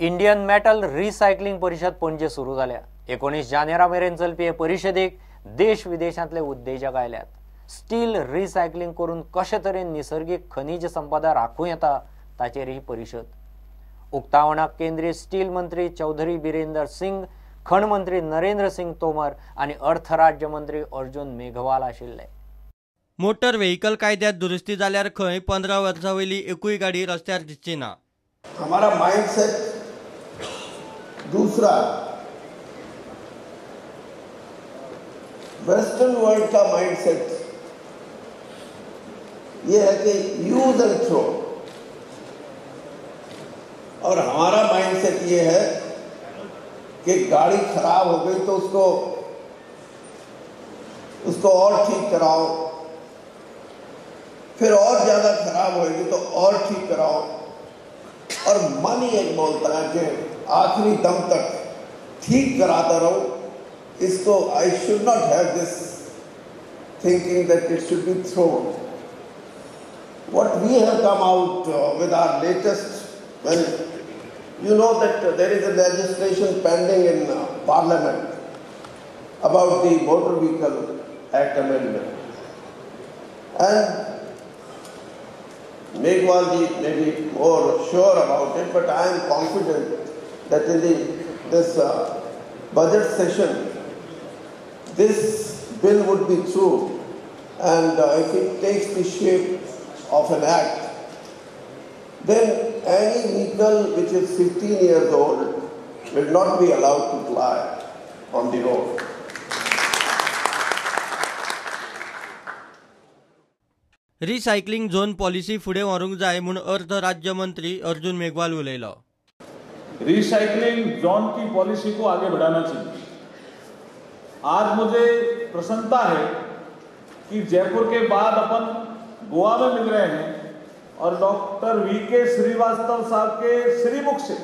Indian मेटल recycling परिशद पणजे सुरू जाल्या. 19 जानेरा मेरेन चलपी हे परिशदेक देश विदेशांतले उद्देजक आयल्यात. स्टील रिसायकलिंग करून कशे तरेन निसर्गीक खनिज संपदा राखूं येता ताचेर ही परिशद. उक्तावणाक केंद्रीय स्टील मंत्री चौधरी बिरेंदर सिंग, खण मंत्री नरेंद्र सिंग तोमर आनी अर्थ राज्य मंत्री अर्जुन मेघवाल आशिल्ले. मोटर व्हेकल कायद्यात दुरुस्ती जाल्यार खंय 15 वर्सां वयली एकूय गाडी रस्त्यार दिसची ना. हमारा माइंडसेट दूसरा वेस्टर्न वर्ल्ड का माइंडसेट ये है कि यूज एंड थ्रो, और हमारा माइंडसेट ये है कि गाड़ी खराब हो गई तो उसको और ठीक कराओ, फिर और ज़्यादा खराब होएगी तो और ठीक कराओ, और मन ही एक बोलता है कि आखिरी दम तक ठीक कराता रहो इसको. I should not have this thinking that it should be thrown. What we have come out with our latest, well, you know that there is a legislation pending in Parliament about the Motor Vehicle Act amendment, and Meghwal ji may be more sure about it, but I am confident that in this budget session, this bill would be through, and if it takes the shape of an act, then any vehicle which is 15 years old will not be allowed to ply on the road. Recycling zone policy फुडें व्हरूंक जाय म्हूण अर्थ राज्य मंत्री अर्जुन मेघवाल उलयलो. Recycling John की policy को आगे बढ़ाना चाहिए. आज मुझे प्रसन्नता है कि जयपुर के बाद अपन गोवा में मिल रहे हैं और डॉक्टर वी के श्रीवास्तव साहब के श्रीमुख से,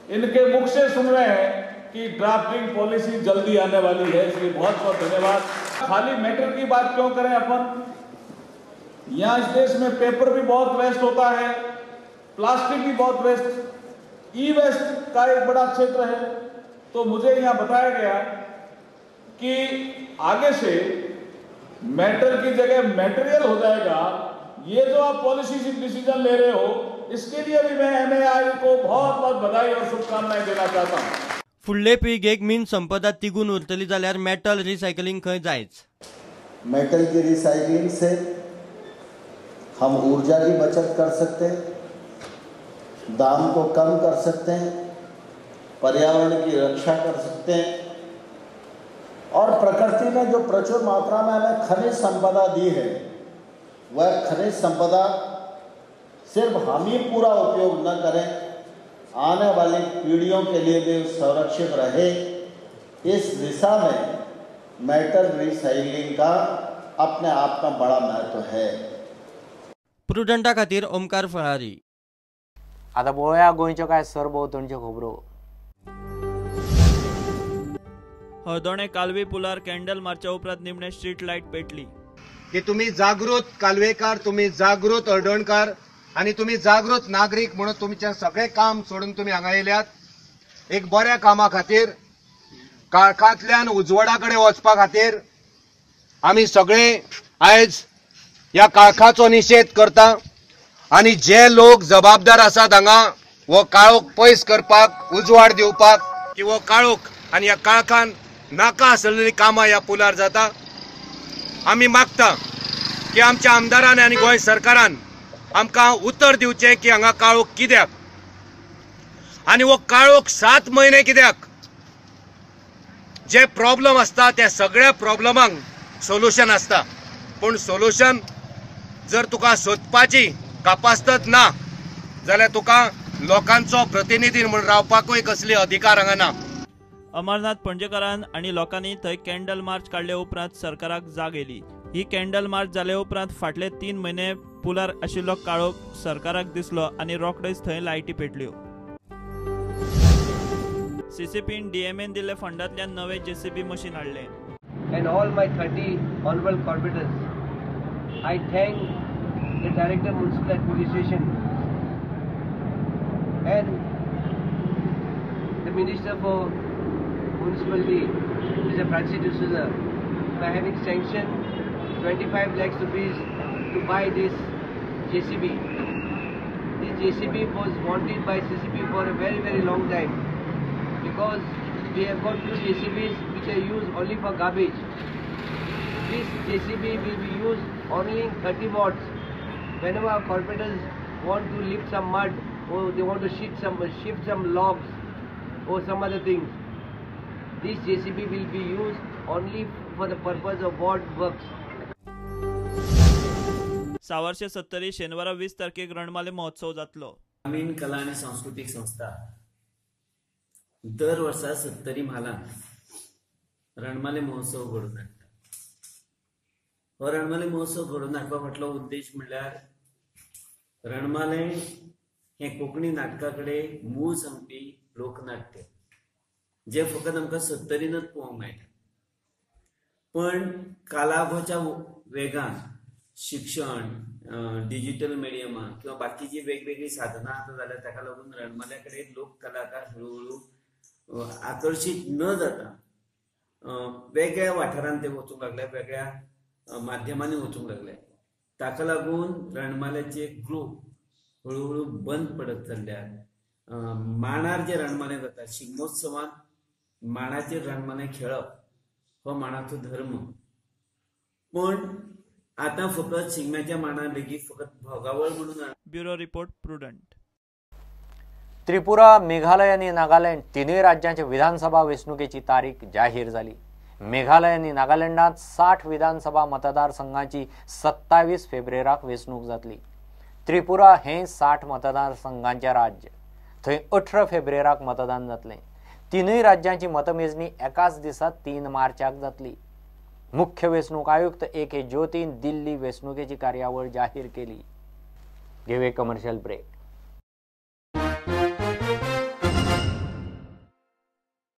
इनके मुख से सुन रहे हैं कि ड्राफ्टिंग पॉलिसी जल्दी आने वाली है, इसलिए बहुत बहुत धन्यवाद. खाली मैटर की बात क्यों करें अपन, यहाँ इस देश में पेपर भी बहुत वेस्ट होता है, प्लास्टिक भी बहुत वेस्ट, ई वेस्ट का एक बड़ा क्षेत्र है. तो मुझे यहाँ बताया गया कि आगे से मेटल की जगह मटेरियल हो जाएगा. ये जो आप पॉलिसी डिसीजन ले रहे हो, इसके लिए भी मैं एमएआई को बहुत बहुत बधाई और शुभकामनाएं देना चाहता हूँ. फुडले पिळगेक मीन संपदा तिगून उरतली जाल्यार मेटल रिसायकलिंग खंय जायच. मेटल की रिसायकलिंग से हम ऊर्जा की बचत कर सकते हैं, दाम को कम कर सकते हैं, पर्यावरण की रक्षा कर सकते हैं, और प्रकृति ने जो प्रचुर मात्रा में हमें खनिज संपदा दी है, वह खनिज संपदा सिर्फ हम ही पूरा उपयोग न करें, आने वाली पीढ़ियों के लिए भी संरक्षित रहे. इस दिशा में मेटल रिसाइकलिंग का अपने आप में बड़ा महत्व है. प्रुडंटा खातीर ओमकार फळारी. आतां पळोवया गोंयच्यो कांय सरभोंवतणच्यो खबरो. हळदोणे कालवी पुलार कॅन्डल मार्चा उपरांत निमणे स्ट्रीट लायट पेटली. की तुम्ही जागृत कालवेकार, तुम्ही जागृत हळदोणकार आनी तुम्ही जागृत नागरीक म्हणून तुमचें सगळें काम सोडून तुमी हांगा येयल्यात. एक बऱ्या कामा खातीर, काळखांतल्यान उजवाडा कडेन वचपा खातीर आमी सगळे आयज ह्या काळखाचो निशेध करता आनी जे लोक जबाबदार आसात हांगा हो काळोख पयस करपाक, उजवाड दिवपाक, की हो काळोख आनी ह्या काळखान नाका आसलेली कामां ह्या पुलार जाता. आमी मागता की आमच्या आमदारान आनी गोंय सरकारान आमकां उतर दिवचें की हांगा काळोख कित्याक आनी हो काळोख 7 म्हयने कित्याक. जे प्रॉब्लम आसता त्या सगळ्या प्रॉब्लमांक सोल्युशन आसता, पूण सोल्युशन जर तुका सोदपाची कापास्तत ना जाल्यार तुका लोकांचो प्रतिनिधी म्हूण रावपाकूय कसली अधिकार हांगा ना. अमरनाथ पणजेकारान आनी लोकांनी थंय कॅन्डल मार्च काडले उपरांत सरकाराक जाग येयली. ही कॅन्डल मार्च जाले उपरांत फाटले 3 म्हयने पुलार आशिल्लो काळोख सरकाराक दिसलो आनी रोखडेच थंय लायटी पेटल्यो. सीसीपीन डीएमएन दिल्ले फंडांतल्यान नवे जेसीबी मशीन हाडलें. And all my 30 honorable corporators, I thank the Director Municipal Administration and Minister for Municipality, Mr. Francis D'Souza, by having sanctioned 25 lakhs rupees to buy this JCB. This JCB was wanted by CCP for a very, very long time because we have got two JCBs which are used only for garbage. This JCB will be used only in 30 watts. Whenever our corporators want to lift some mud or they want to shift some logs or some other things, this JCB will be used only for the purpose of ward works. Sawarshe Sattari शेनवारा 20 तारखेक रणमाले महोत्सव जातलो. ग्रामीण कला आनी सांस्कृतीक संस्था दर वर्सा सत्तरी म्हालांत रणमाले महोत्सव घडोवन हाडटा. हो रणमाले महोत्सव घडोवन हाडपा फाटलो उद्देश म्हणल्यार रणमाले हें कोंकणी नाटका कडेन मूळ सांगपी लोकनाट्य जें फकत आमकां सत्तरीनच पळोवंक मेळटा. पण कालाभोच्या वेगान शिक्षण, डिजिटल मिडियमां किंवा बाकीची वेगवेगळी साधनां आतां जाल्या ताका लागून रणमाल्या कडेन लोक कलाकार हळूहळू आकर्शीत न जाता वेगळ्या वाठारांत ते वचूंक लागले, वेगळ्या माध्यमांनी वचूंक लागले. ताका लागून रणमाल्याचे ग्रुप हळूहळू बंद पडत चल्ल्यात. माणार जे रणमाले जाता, शिगमोत्सवांत माणाचेर रणमाले खेळप हो माणाचो धर्म, पूण आतां फकत शिगम्याच्या माणार लेगीत फकत भोगावळ म्हणून. Bureau report, Prudent. Tripura, Meghalaya आनी नागालँड तिनूय राज्यांच्या विधानसभा वेंचणुकेची तारीख जाहीर जाली. मेघालय आनी नागालँडांत 60 विधानसभा मतदारसंघांची 27 फेब्रुवाराक वेंचणूक जातली. त्रिपुरा हें 60 मतदारसंघांचें राज्य, थंय 18 फेब्रुवाराक मतदान जातलें. तिनूय राज्यांची मतमेजणी एकाच दिसा 3 मार्चाक जातली. मुख्य वेंचणूक आयुक्त ए.के. ज्योतीन दिल्ली वेंचणुकेची कार्यावळ जाहीर केली. घेवया कमर्शियल ब्रेक.